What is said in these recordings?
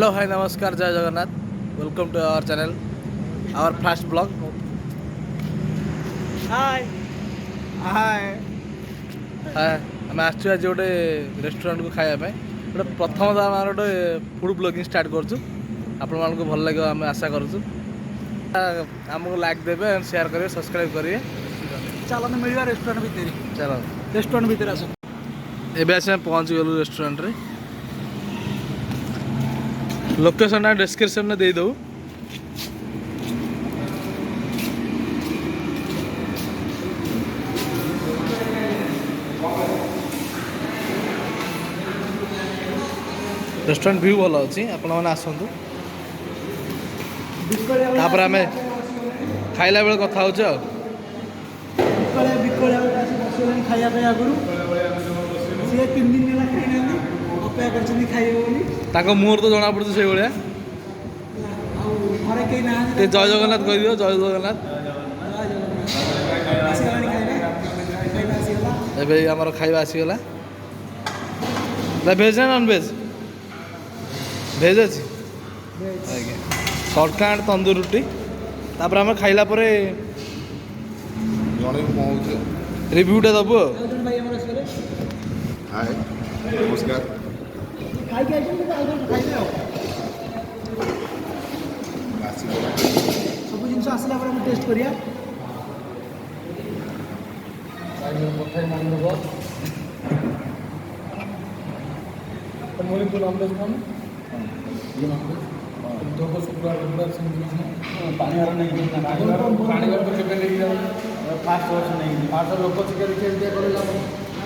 Hello high, ନମସ୍କାର, ଜୟ Jagannath. Welcome to our channel, our first vlog. Hi hi. ଆମେ ଆସିଛୁ ଆଜି ଗୋଟେ ରେଷ୍ଟୁରାଣ୍ଟକୁ ଖାଇବା ପାଇଁ। ଗୋଟେ ପ୍ରଥମ ତ ଆମର ଗୋଟେ ଫୁଡ଼୍ ବ୍ଲଗିଂ ଷ୍ଟାର୍ଟ କରୁଛୁ। ଆପଣମାନଙ୍କୁ ଭଲ ଲାଗିବ ଆମେ ଆଶା କରୁଛୁ। ଆମକୁ ଲାଇକ୍ ଦେବେ, ସେୟାର କରିବେ, ସବସ୍କ୍ରାଇବ୍ କରିବେ। ଚାଲନ୍ତୁ, ମିଳିବା ରେଷ୍ଟୁରାଣ୍ଟ ଭିତରେ। ଚାଲ। ରେଷ୍ଟୁରାଣ୍ଟ ଭିତରେ ଆସ। ଏବେ ଆସି ଆମେ ପହଞ୍ଚିଗଲୁ ରେଷ୍ଟୁରାଣ୍ଟରେ। ଲୋକେସନଟା ଡେସ୍କ୍ରିପସନ୍ରେ ଦେଇଦେବୁ। ରେଷ୍ଟୁରାଣ୍ଟ ଭ୍ୟୁ ଭଲ ଅଛି, ଆପଣମାନେ ଆସନ୍ତୁ। ତାପରେ ଆମେ ଖାଇଲା ବେଳେ କଥା ହେଉଛୁ ଆଉ। ବିକଳିଆ ବିକଳିଆ ଗୋଟେ ଆସି ବସିଗଲେଣି ଖାଇବା ପାଇଁ। ଆଗରୁ ସିଏ 3 ଦିନ ହେଲା ଖାଇନାହାନ୍ତି, ଅପେକ୍ଷା କରିଛନ୍ତି ଖାଇବେ ବୋଲି। ତାଙ୍କ ମୁହଁରୁ ତ ଜଣାପଡ଼ୁଛି ସେଇଭଳିଆ। ଆଉ ଘରେ କେହି ନାହାନ୍ତି। ଟିକେ ଜୟ ଜଗନ୍ନାଥ କହିଦିଅ, ଜୟ ଜଗନ୍ନାଥ। ଜୟ ଜଗନ୍ନାଥ। ଆସିଗଲାଣି ଖାଇବା, ଖାଇବା ଆସିଗଲା। ଏବେ ଆମର ଖାଇବା ଆସିଗଲା। ଭେଜ୍ ନା ନନ୍ ଭେଜ୍? ଭେଜ୍ ଅଛି ଆଜ୍ଞା। ତଡ଼କା ଆଣ୍ଡ ତନ୍ଦୁର ରୁଟି। ତାପରେ ଆମେ ଖାଇଲା ପରେ ଜଣେଇବୁ କ'ଣ ହେଉଛି। ରିଭ୍ୟୁଟା ଦେବୁ ଆଉ। ଆଉ ଜଣେ ଭାଇ ଆମର ଆସିଗଲେ। ହାଏ, ନମସ୍କାର। ଖାଇକି ଆଇଛନ୍ତି ତ, ଆଉ ଜଣେ ଖାଇବେ ଆଉ। ଆସିଗଲା। ସବୁ ଜିନିଷ ଆସିଲା ପରେ ଆମେ ଟେଷ୍ଟ କରିବା। କଥା ମନ ଦେବ। ତୁ ନନଭେଜ୍ ଖାଉନୁ? ନନଭେଜ୍ ତ ଶୁକ୍ରବାର, ରବିବାର ସେମିତି କିଛି ନାହିଁ। ପାଣି ଭାର ନେଇକି। ପାଣି ଭାର ତ କେବେ ନେଇକି ଯାଉନି। ଫାଷ୍ଟ ବର୍ଷ ନେଇକି। ଫାଷ୍ଟ ଲୋକ ଚିକେନ୍ ଖିଆ କଲେ ଲାଭ?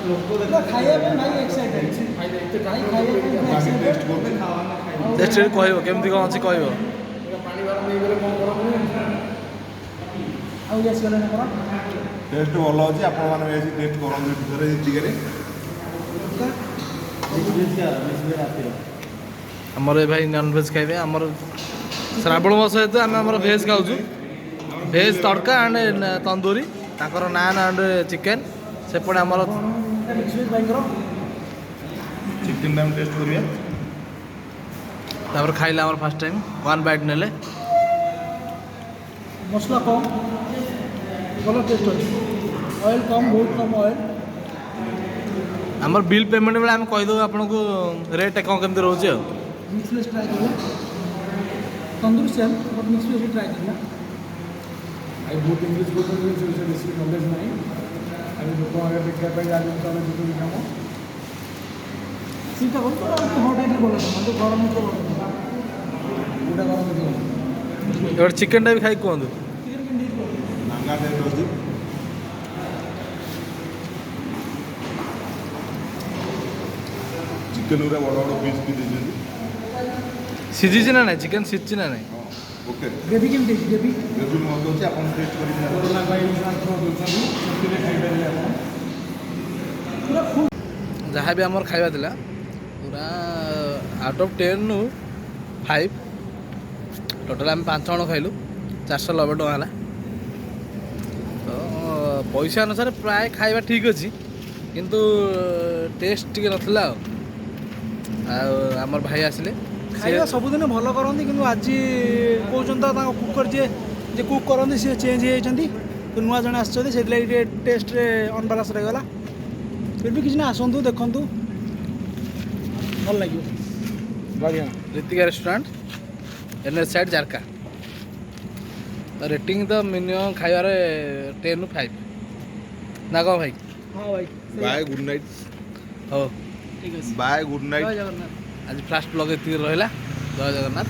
ଲୋକ ପୁରା ଖାଇବା ପାଇଁ ଭାଇ ଏକ୍ସାଇଟେଡ୍। ଖାଇଲେ ଏତେ ଭାଇ ଖାଇବା ପାଇଁ ଆସି ଏକ୍ସାଇଟେଡ୍। ଟେଷ୍ଟ କରୁଛି। ଟେଷ୍ଟ କହିବ, କେମିତି କ'ଣ ଅଛି କହିବ। ପାଣି ଭାର ନେଇଗଲେ କ'ଣ ଗରମ ହୁଏ? ଆଉ ଇଏ ଆସିଗଲାଣି ଆମର। ଟେଷ୍ଟ ଭଲ ଅଛି। ଆପଣମାନେ ବି ଆସି ଟେଷ୍ଟ କରନ୍ତୁ ଏଠି ଥରେ ରିତିକାରେ। ରାତିରେ। ଆମର ଏ ଭାଇ ନନଭେଜ୍ ଖାଇବେ। ଆମର ଶ୍ରାବଣ ମାସ ହେତୁ ଆମେ ଆମର ଭେଜ୍ ଖାଉଛୁ। ଭେଜ୍ ତଡ଼କା ଆଣ୍ଡ ତନ୍ଦୁରୀ, ତାଙ୍କର ନାନ୍ ଆଣ୍ଡ ଚିକେନ୍। ସେପଟେ ଆମର ମିକ୍ସ ଭେଜ୍ ଭାଇଙ୍କର। ଚିକେନଟା ଆମେ ଟେଷ୍ଟ କରିବା। ତାପରେ ଖାଇଲେ ଆମର ଫାର୍ଷ୍ଟ ଟାଇମ୍ ୱାନ୍ ବାଇଟ୍ ନେଲେ। ମସଲା କମ୍, ଭଲ ଟେଷ୍ଟ ଅଛି। ଅଏଲ୍ କମ୍, ବହୁତ କମ୍ ଅଏଲ୍। ଆମର ବିଲ୍ ପେମେଣ୍ଟ ବେଳେ ଆମେ କହିଦେବୁ ଆପଣଙ୍କୁ ରେଟ୍ କ'ଣ କେମିତି ରହୁଛି ଆଉ। ମିକ୍ସ ଭେଜ୍ ଟ୍ରାଏ କରିବା। Tandoori same, but mix veg try କରିବା। ଭାଇ ବହୁତ ଇଂଲିଶ କହୁଛନ୍ତି, ସେ ବିଷୟରେ ବେଶୀ ନଲେଜ ନାହିଁ। ଆମେ ଲୋକଙ୍କ ଆଗରେ ଦେଖିବା ପାଇଁ ଯାହା ଜିନିଷ ଆମେ ଯେତିକି କାମ ସେଇଟା କରୁ ତ ହଟ୍ ହେଇଥିଲେ ଭଲ ହେଇଥାନ୍ତା, ଗରମ ହେଇଥିଲେ ଭଲ ହେଇଥାନ୍ତା। କୋଉଟା ଗରମ ହେଇଥିବ? ଏପଟେ ଚିକେନଟା ବି ଖାଇକି କୁହନ୍ତୁ। ଚିକେନ୍ କେମିତି ହେଇଥିବ? ନାଙ୍ଗା ଟେଷ୍ଟ ଅଛି। ଚିକେନ ଗୁଡ଼ା ବଡ଼ ବଡ଼ ପିସ୍ ବି ଦେଇଛନ୍ତି। ସିଝିଛି ନା ନାହିଁ? ଚିକେନ୍ ସିଝିଛି ନା ନାହିଁ? ହଁ, ଓକେ। ଗ୍ରେଭି କେମିତି ହେଇଛି, ଗ୍ରେଭି? ଗ୍ରେଭି ମସ୍ତ ଅଛି, ଆପଣ ଟେଷ୍ଟ କରିକି କରୋନା ପାଇଁ ଦେଉଛନ୍ତି, ସେଥିରେ ଖାଇପାରିବେ ଆପଣ। ପୁରା ଫୁଲ୍। ଯାହା ବି ଆମର ଖାଇବା ଥିଲା, ପୁରା ଆଉଟ୍ ଅଫ୍ 10ରୁ 5। ଟୋଟାଲ୍ ଆମେ ପାଞ୍ଚ ଜଣ ଖାଇଲୁ, 490 ଟଙ୍କା ହେଲା। ତ ପଇସା ଅନୁସାରେ ପ୍ରାୟ ଖାଇବା ଠିକ୍ ଅଛି, କିନ୍ତୁ ଟେଷ୍ଟ ଟିକେ ନଥିଲା। ଆଉ ଆଉ ଆମର ଭାଇ ଆସିଲେ। ଖାଇବା ସବୁଦିନ ଭଲ କରନ୍ତି, କିନ୍ତୁ ଆଜି କହୁଛନ୍ତି ତ ତାଙ୍କ କୁକର୍ ଯିଏ ଯିଏ କୁକ୍ କରନ୍ତି ସିଏ ଚେଞ୍ଜ ହେଇଯାଇଛନ୍ତି ତ, ନୂଆ ଜଣେ ଆସିଛନ୍ତି। ସେଥିଲାଗି ଟିକେ ଟେଷ୍ଟରେ ଅନବାଲାନ୍ସ ରହିଗଲା। ଫିର୍ ବି କିଛି ନା, ଆସନ୍ତୁ, ଦେଖନ୍ତୁ, ଭଲ ଲାଗିବ। ବଢ଼ିଆ। Ritika restaurant, N H side, Jaraka. ତ ରେଟିଂ ତ ମିନିମମ୍ ଖାଇବାରେ 10ରୁ 5 ନା କ'ଣ ଭାଇ? ହଁ ଭାଇ। Bye, good night. ହଉ। ଠିକ୍ ଅଛି। Bye, good night. ଜୟ ଜଗନ୍ନାଥ। ଆଜି ଫାଷ୍ଟ ବ୍ଲଗ୍ ଏତିକି ରହିଲା। ଜୟ ଜଗନ୍ନାଥ।